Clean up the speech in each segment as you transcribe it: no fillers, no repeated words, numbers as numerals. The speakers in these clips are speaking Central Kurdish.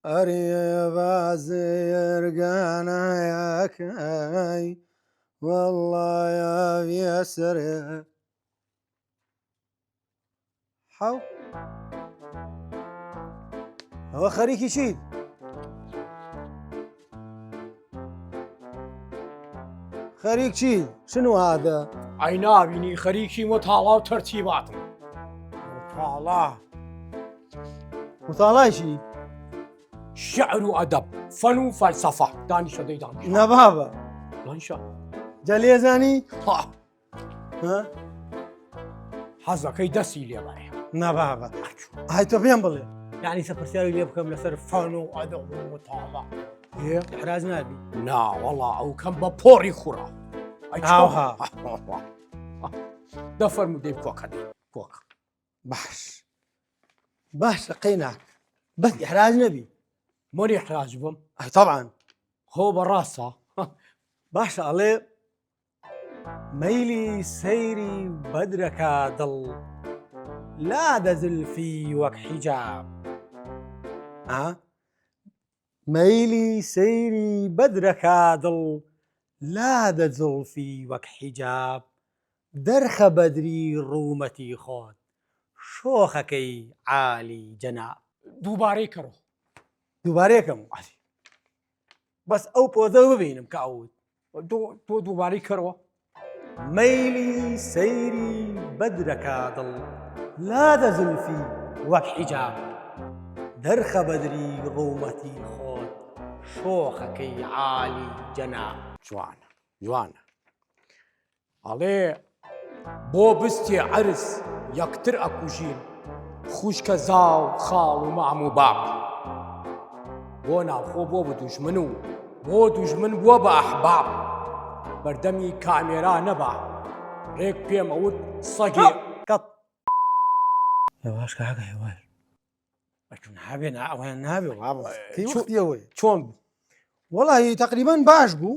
ئەرێ بازرگانەکەی وەڵڵا یا وێسرێ حەو ئەوە خەریکی چیت؟ خەریک چی؟ شنو هذا؟ ئەی نابینی خەریکی متاڵا و تەرتیباتم متاڵا متاڵای چی؟ شعر و ئەدەب فەن و فەلسەفە دانیشە دەی دانیشە نەبابە دانیشە جا لێزانی؟ ها حەزەکەی دەستی لێبەرێ نەبابە ئای تۆ پێم بڵێ یعنی سە پرسیاری لێ بکەم لەسەر فەن و ئەدەب و متاڵا ئیحراج نابی نا وەڵا ئەو کەم بە پۆڕی خوڕا ئاوها دەفەرموو دەی کۆکە دەی کۆکە باش باشە قەیناک بەس ئیحراج نەبی من ئیحراج بم ئەی طبعا هۆ بەڕاستە باشە ئەڵێ مەیلی سەیری بەدرەکا دڵ لادە زلفی وەک حیجاب ئا مەیلی سەیری بەدرەکا دڵ لادە زوڵفی وەک حیجاب دەرخە بەدری ڕوومەتی خۆت شۆخەکەی عالی جەناب. دووبارەی کەڕۆ. دووبارەیەکەم عەلی بەس ئەو پۆزە ببینم کە ئەوت. تۆ دووبارەی کەرەوە. مەیلی سەیری بەدرەکا دڵ لادە زولفی وەک حیجاب دەرخە بەدری ڕوومەتی خۆت شۆخەکەی عالی جەناب. جوانە جوانە ئەڵێ بۆ بستێ عەرز یەکتر ئەکوژین خوشکە زا و خاڵ و مام و باب بۆ ناوخۆ بۆ بە دوژمن و بۆ دوژمن بووە بە ئەحباب بەردەمی کامێرا نەبا ڕێک پێم ئەوت سەگێ کەت هێواش کاکە هێواش ئەچون نابێ نا ئەویان نابێ وڵی چۆن بوو وەڵی تقریبان باش بوو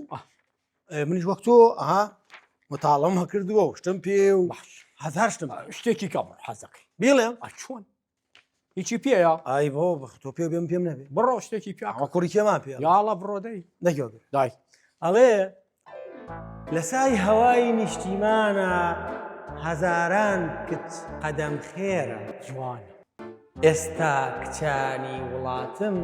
منیش وەک تۆ ئەها متاڵم هەکردووە و شتم پێ و هەزار شتم شتێکی کەم حەزەکەی بیڵێم چۆن هیچی پێیە ئای بۆ تۆ پێ بێم پێم نەبێ بڕۆ شتێکی پێ کوڕی کێمان پێ یاڵە بڕۆ دەی دەگەڵ دای ئەڵێ لە سای هەوای نیشتیمانە هەزاران کچ قەدەم خێرە. جوانە. ئێستا کچانی وڵاتم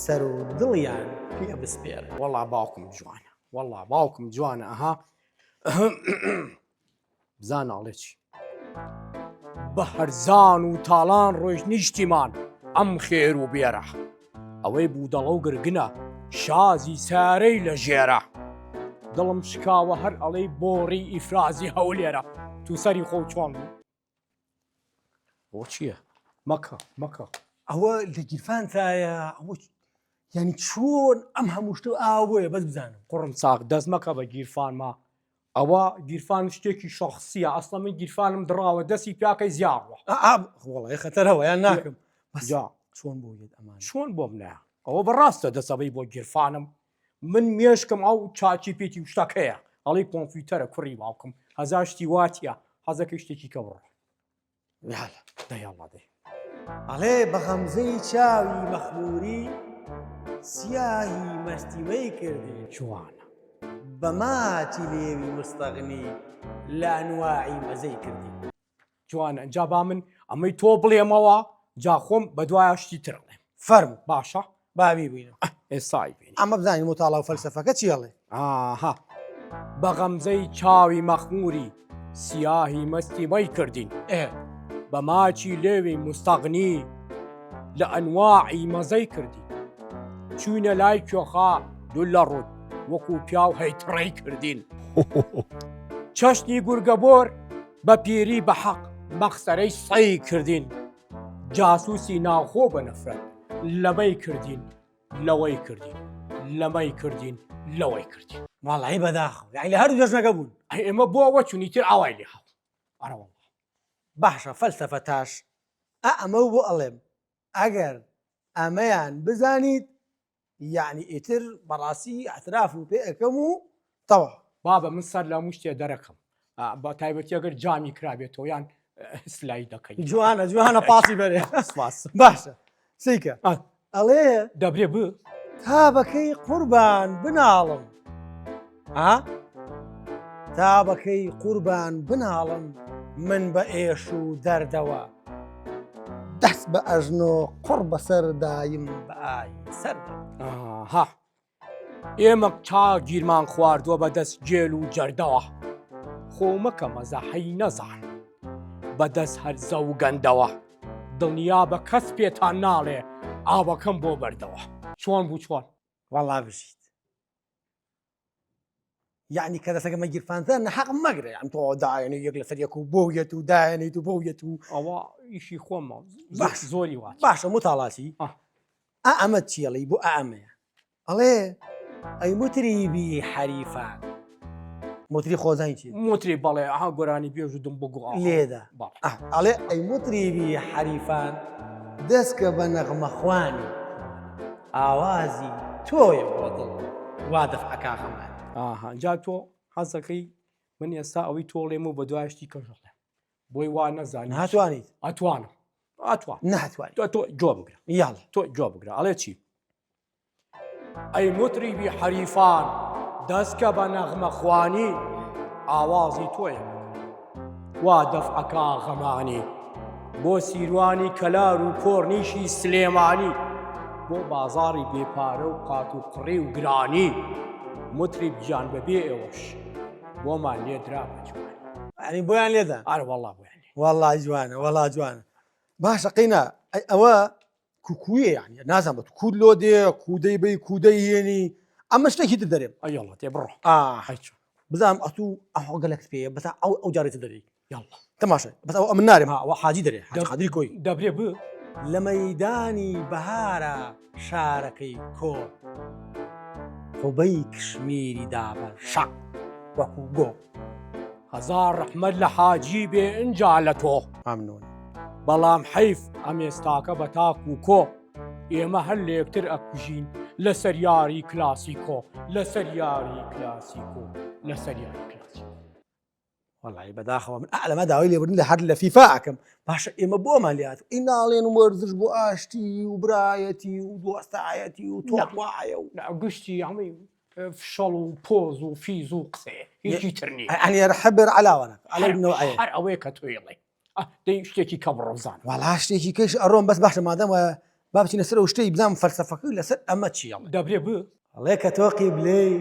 سەر و دڵیان پێ بسپێرە. وەڵا باوکم جوانە وەڵا باوکم جوانە ئەها بزانە ئەڵێ چی. بە هەرزان و تاڵان ڕۆیشت نیشتیمان ئەم خێر و بێرە ئەوەی بودەڵە و گرگنە شازی سارەی لە ژێرە دڵم شکاوە هەر ئەڵێی بۆڕی ئیفرازی هەولێرە تو سەری خۆ چۆن بوو بۆ چییە مەکە مەکە ئەوە لە گیرفانتایە ئەوە یعنی چۆن ئەم هەموو شتە ئاو بۆیە بەس بزانم قوڕم چاک دەست مەکە بە گیرفانما ئەوە گیرفان شتێکی شەخسیە ئەسڵە من گیرفانم دڕاوە دەستی پیاکەی زیاڕوە وەڵی خەتەرەوە یان ناکەم جا چۆن بۆ یەت ئەمان چۆن بۆم نایە ئەوە بەڕاستە دەسەبەی بۆ گیرفانم من مێشکم ئەو چاچی پێتی و شتەکەیە ئەڵی کۆمپیوتەرە کوڕی باوکم هەزار شتی واتە حەزەکەی شتێکی کە بڕۆ یالا دەی ئەڵڵا دەی. ئەڵێ بە غەمزەی چاوی مەخموری سیاهی مەستی مەی کردی. جوانە. بە ماچی لێوی موستەغنی لە ئەنواعی مەزەی کردی. جوانە جا با من ئەمەی تۆ بڵێمەوە جا خۆم بەدوایا شتی تر ئەڵێم. فەرموو. باشە. با بیبینم. ئێستا ئەیبینی. ئەمە بزانین موتاڵا و فەلسەفەکە چی ئەڵێ. ئاها. بە غەمزەی چاوی مەخموری سیاهی مەستی مەی کردین. ئێ. بە ماچی لێوی موستەغنی لە ئەنواعی مەزەی کردین. چووینە لای کوێخا لولە ڕووت وەکوو پیاو هەیتڕەی کردین. چەشنی گورگەبۆر بە پیری بە حەق مەخسەرەی سەی کردین. جاسوسی ناوخۆ بە نەفرەت لەمەی کردین لەوەی کردین لەمەی کردین لەوەی کردین. وەڵی بەداخەوە یانی لە هەردوو جەژنەکە بوون. ئەی ئێمە بۆ ئەوە چوونی تر ئاوای لێ هات. ئەرە وەڵا. باشە فەلسەفە تاش ئا ئەمە بۆ ئەڵێم ئەگەر ئەمەیان بزانیت یەعنی ئیتر بەڕاستی ئیعتراف و پێ ئەکەم و تەواو. بابە من سەر لە هەموو شتێ دەرەکەم بە تایبەتی ئەگەر جامی کرابێتەوە یان سلای دەکەی. جوانە جوانە پاسی بەرێ سپاس. باشە سیکە. ئەڵێ دەبرێ ب تا بەکەی قوربان بناڵم ها تا بەکەی قوربان بناڵم من بە ئێش و دەردەوە دەست بە ئەژنۆ قوڕ بەسەر دایم بە ئای سەردەوە ها ئێمە چا گیرمان خواردووە بە دەست گێل و جەردەوە خۆ مەکە مەزەحەی نەزان بە دەست هەرزە و گەندەوە دڵنیا بە کەس پێتان ناڵێ ئاوەکەم بۆ بەردەوە چۆن بوو چۆن وەڵا بژیت یعنی کە دەسەکە مەگیرفانتە نەحەق مەگرە ئەم تۆ دایەنی یەک لەسەر یەک و بۆ یەت و دایەنیت و بۆ یەت و ئەوە ئیشی خۆمە باش زۆری وا باشە متاڵاتی ئا ئەمە چیەڵی بۆ ئەمەیە ئەڵێ ئەی متریبی حەریفان متری خۆزانی چی متری بەڵێ ئەها گۆرانی بێژ و دم بگو لێدا ئەڵێ ئەی متریبی حەریفان دەستکە بە نەغمەخوانی ئاوازی تۆیە بۆ دڵ وا دەفعەکا غەمان ئاها جا تۆ حەزەکەی من ئێستا ئەوەی تۆڵێم و بە دوایشتی کەژڵێم بۆی وا نەزانی ناتوانیت ئەتوانم ئەتوان ناتوانیت تۆ تۆ جۆ بگرە یاڵ تۆ جۆ بگرە ئەڵێ چی ئەی مطریبی حەریفان دەستکە بە نەغمە خوانی ئاوازی تۆیە وا دەفعەکا غەمانی بۆ سیروانی کەلار و کۆرنیشی سلێمانی بۆ بازاڕی بێپارە و قات و قڕی و گرانی مطریب گیان بەبێ ئێوەش بۆمان لێدرا بە جوانی یعنی بۆیان لێدا ئارە وەڵا بۆیان لێ وەڵا جوانە وەڵا جوانە باشە قینا ئەی ئەوە کوکویە یعنی نازانم بە تو کوود لۆ دێ کوودەی بی کوودەی هێنی ئەمە شتێکی تر دەرێم ئەی یاڵا تێ بڕۆ ئا هەیچ بزانم ئەتوو ئەو گەلەکت پێیە بەس ئەو ئەو جارێ تر دەرێی یاڵا تەماشای بەس ئەو ئەمن نارێم ها ئەوە حاجی دەرێ حاجی قادری کۆی دەبرێ ب لە مەیدانی بەهارا شارەکەی کۆ قوبەی کشمیری دا بە شەق وەکوو گۆ. هەزار ڕەحمەت لە حاجی بێ ئینجا لە تۆ. مەمنوون. بەڵام حەیف ئەم ئێستاکە بە تاک و کۆ ئێمە هەر لە یەکتر ئەکوژین لەسەر یاری کلاسیکۆ لەسەر یاری کلاسیکۆ لەسەر یاری کلاسیکۆ. وەڵی بەداخەوە من ئەلەمە داوای لێبوردن لە هەر لە فیفا ئەکەم باشە ئێمە بۆمان لات ئی ناڵێن وەرزش بۆ ئاشتی و برایەتی و دۆستایەتی و تۆپ وایە و گشتی هەمووی فشەڵ و پۆز و فیز و قسەیە هیچی تر نییە یعنی حبر علاوە على النوعية هەر ئەوەیە کە تۆی ڵێ دەی شتێکی کە بڕۆ بزانە وەڵا شتێکی کەش ئەڕۆم بەس باشە مادەم وایە با بچینە سەر ئەو شتەی بزانم فەلسەفەکە لەسەر ئەمە چییە دەبرێ ب ئەڵێ کە تۆ قیبلەی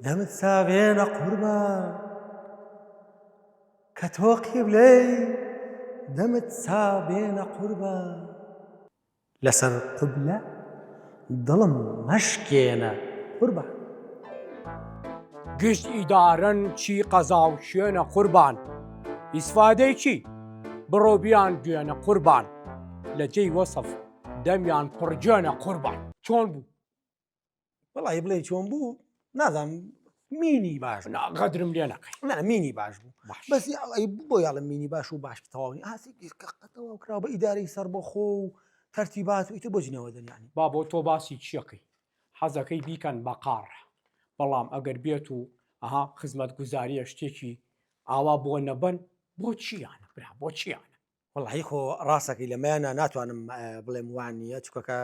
دەمت ساوێنە قوربان کە تۆ قیبلەی دەمت ساوێنە قوربان لەسەر قوبلە دڵم مەشکێنە قوربان. گشت ئیدارەن چی قەزا و شوێنە قوربان ئیسفادەی چی بڕۆ بیان گوێنە قوربان لە جێی وەسف دەمیان پڕ جوێنە قوربان چۆن بوو؟ وەڵی بڵێ چۆن بوو نازانم مینی باش نا غەدرم لێ نەکەی نا مینی باش بوو باش بەس ئەی بۆ یاڵم مینی باش و باش تەواوی ئاسی تەواو کراوە بە ئیدارەی سەربەخۆ و تەرتیبات و ئیتر بۆ جنێوە دەن یانی با بۆ تۆ باسی چیەکەی حەزەکەی بیکەن بە قاڕە بەڵام ئەگەر بێت و ئەها خزمەتگوزاریە شتێکی ئاوا بۆ نەبەن بۆ چیانە برا بۆ چیانە وەڵی خۆ ڕاستەکەی لەمەیانە ناتوانم بڵێم وان نییە چکەکە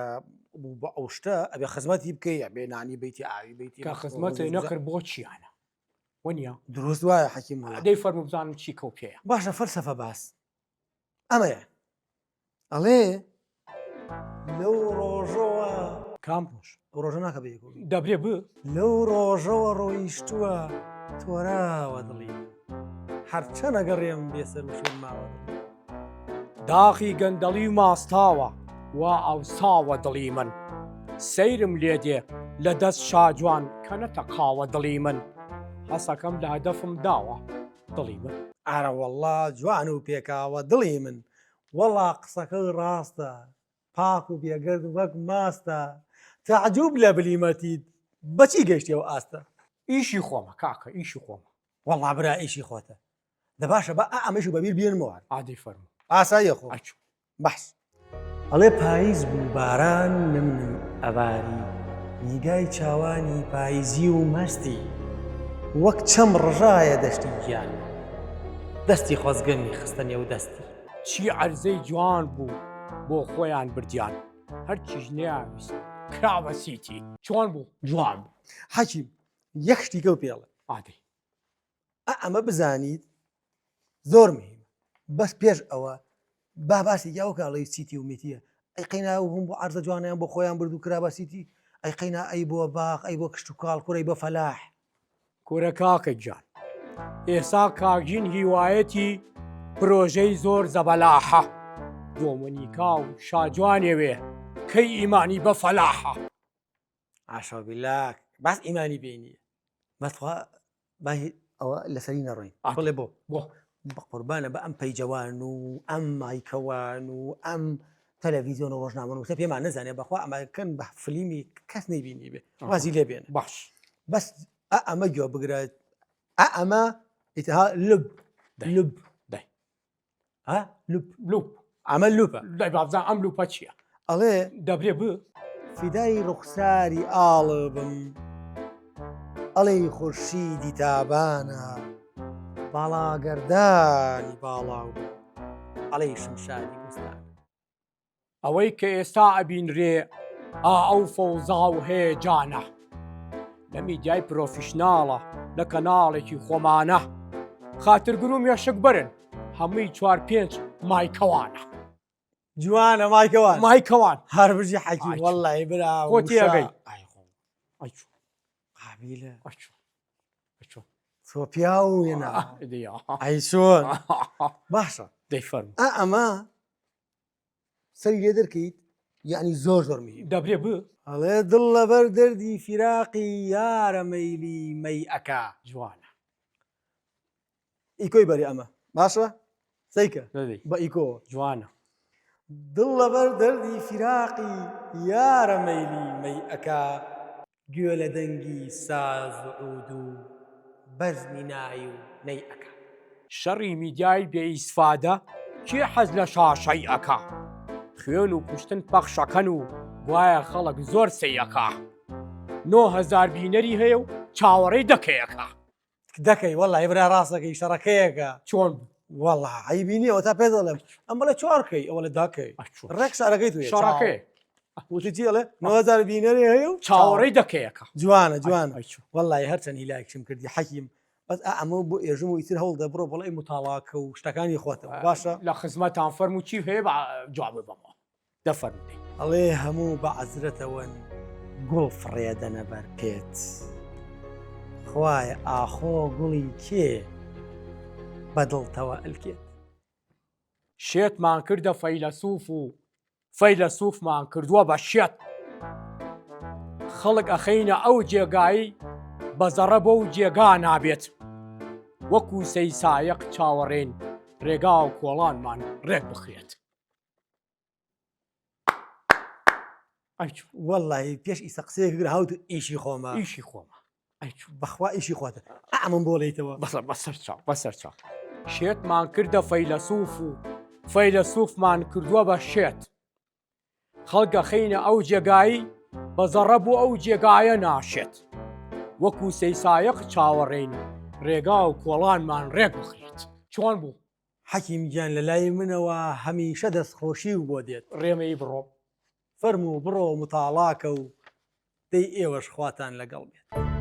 بوو بە ئەو شتە ئەبێ خزمەتی بکەی ئەبێ نانی بیتی ئاوی بیتی کە خزمەتی نەکرد بۆ چیانە وەنیە دروست وایە حەکیم وەڵا. دەی فەرموو بزانم چی کەو پێیە باشە فەلسەفە باس ئەمەیە ئەڵێ لەو ڕۆژەوە کام ڕۆژ ئەو ڕۆژە ناکە بە یەکەوە دەبرێ ب لەو ڕۆژەوە ڕۆیشتووە تۆراوە دڵی هەرچەنە گەڕێم بێسەر و شوێن ماوە دڵی داخی گەندەڵی و ماستاوە وا ئاوساوە دڵی من سەیرم لێ دێ لە دەست شاجوان کە نەتەقاوە دڵی من حەسەکەم لە هەدەفم داوە دڵی من. ئارەوەڵڵا جوان و پێکاوە دڵی من وەڵا قسەکەی ڕاستە پاک و بێگەرد وەک ماستە تەعجوب لە بلیمەتیت بەچی گەشتی ئەو ئاستە؟ ئیشی خۆمە کاکە ئیشی خۆمە. وەڵا برا ئیشی خۆتە دە باشە با ئا ئەمەیش بەبیر بێنمەوە. ئادەی فەرموو. ئاساییە خۆ. ئەچوو. باش. ئەڵێ پاییز بوو باران نم نم ئەباری نیگای چاوانی پاییزی و مەستی وەک چەم ڕژایە دەشتی گیانم دەستی خۆزگەمی خستە نێو دەستی. چی عەرزەی جوان بوو بۆ خۆیان بردیان. هەرچیش نەیاویست کرا بە سیتی. چۆن بوو؟ جوان بوو. حەکیم یەک شتی کەو پێڵێ. ئادەی. ئا ئەمە بزانیت زۆر مهمە بەس پێش ئەوە با باسی یاو کاڵی سیتی و میتیە ئەی قەینا هەم بۆ عەرزە جوانیان بۆ خۆیان برد و کرا بە سیتی ئەی قەینا ئەی بۆ باخ ئەی بۆ کشتوکاڵ کورەی بۆ فەلاح. کورە کاکە گیان ئێسا کاکژین هیوایەتی پرۆژەی زۆر زەبەلاحە دۆمەنیکا و شاجوانێوێ کەی ئیمانی بە فەلاحە. عاشا بیلا باس ئیمانی پێی نییە بەخوا با ئەوە لەسەری نەڕۆین بڵێ بۆ بۆ بە قوربانە بە ئەم پەیجەوان و ئەم مایکەوان و ئەم تەلەڤیزیۆن و ڕۆژنامەنووسە پێمان نەزانێ بەخوا ئەمەکەن بە فلیمی کەس نەیبینی بێ وازی لێ بێن باش بەس ئە ئەمە گوێ بگرە ئە ئەمە ئیتها لب لب دەی ها لوپ لوپ ئەمە لوپە دای بابزان ئەم لوپە چییە ئەڵێ دەبرێ ب فیدای ڕوخساری ئاڵ بم ئەڵێی خورشیدی تابانە باڵاگەردانی باڵاو بم ئەڵێی شمشادی بوستان ئەوەی کە ئێستا ئەبینرێ ئا ئەو فەوزا و هەیەجانە لە میدیای پرۆفیشناڵە لە کەناڵێکی خۆمانە خاترگر و مێشک بەرن هەمووی چوار پێنج مایکەوانە. جوانە مایکەوان مایکەوان هەر بژی حەکی وەڵی برا خۆ تێگەی ئای چۆن قابیلە ئای چۆن ئای چۆن تۆ پیاو وێنا ئای چۆن باشە دەی فەرموو ئا ئەمە سەری لێ دەرکەیت یعنی زۆر زۆر مهیم دەبرێ ب ئەڵێ دڵ لەبەر دەردی فیراقی یارە مەیلی مەی ئەکا جوانە ئیکۆی بەری ئەمە باشە سەیکە بە ئیکۆ جوانە دڵ لەبەر دەردی فیراقی یارە مەیلی مەی ئەکا گوێ لە دەنگی ساز و عود و بەزمی نای و نەی ئەکا. شەڕی میدیای بێ ئیسفادە کێ حەز لە شاشەی ئەکا؟ خوێن و کوشتن پەخشەکەن و گوایە خەڵک زۆر سەی ئەکا. 9000 بینەری هەیە و چاوەڕێی دەکەی ئەکا. دەکەی وەڵی برا ڕاستەکەی شەڕەکەیەکە چۆن وەڵا عیبی نییە ئەوە تا پێ دەڵێم ئەم بڵێ چوارکەی ئەوە لە داکەی ڕێک شارەکەی تو شەڕەکەی وتی چی ئەڵێ 9000 بینەری هەیە و چاوەڕێی دەکەیەکە جوانە جوانە وەڵی هەرچەند هیلاکشم کردی حەکیم بەس ئەمە بۆ ئێژم و ئیتر هەوڵ دە بڕۆ بڵێ متاڵاکە و شتەکانی خۆتەوە باشە لە خزمەتان فەرموو چی هەیە بە جواب بەمەوە دەفەرموو ئەڵێ هەموو بە عەزرەتەوەن گوڵ فڕێدەنە بەر پێت خوایە ئاخۆ گوڵی کێ بە دڵتەوە ئەلکێت شێتمان کردە فەیلەسوف و فەیلەسوفمان کردووە بە شێت خەڵک ئەخەینە ئەو جێگایی بە زەڕە بۆ و جێگا نابێت وەکو سەی سایەق چاوەڕێن ڕێگا و کۆڵانمان ڕێک بخرێت. وەڵی پێش ئیسە قسەیەک گر هاوت و ئیشی خۆمە ئیشی خۆمە بەخوا ئیشی خۆتە ئەمن بۆ ڵیتەوە بەسەر بەسەر چاو بەسەر چاو شێتمان کردە فەیلەسوف و فەیلەسوفمان کردووە بە شێت خەڵگە خینە ئەو جێگایی بە زەڕە بۆ ئەو جێگایە ناشێت وەکو سەیسایەق چاوەڕێین ڕێگا و کۆڵانمان ڕێک بخرێت چۆن بوو حەکیم گیان لە لای منەوە هەمیشە دەستخۆشی و بۆ دێت. ڕێمەی بڕۆم. فەرموو بڕۆ متاڵاکە و دەی ئێوەش خواتان لەگەڵ بێت.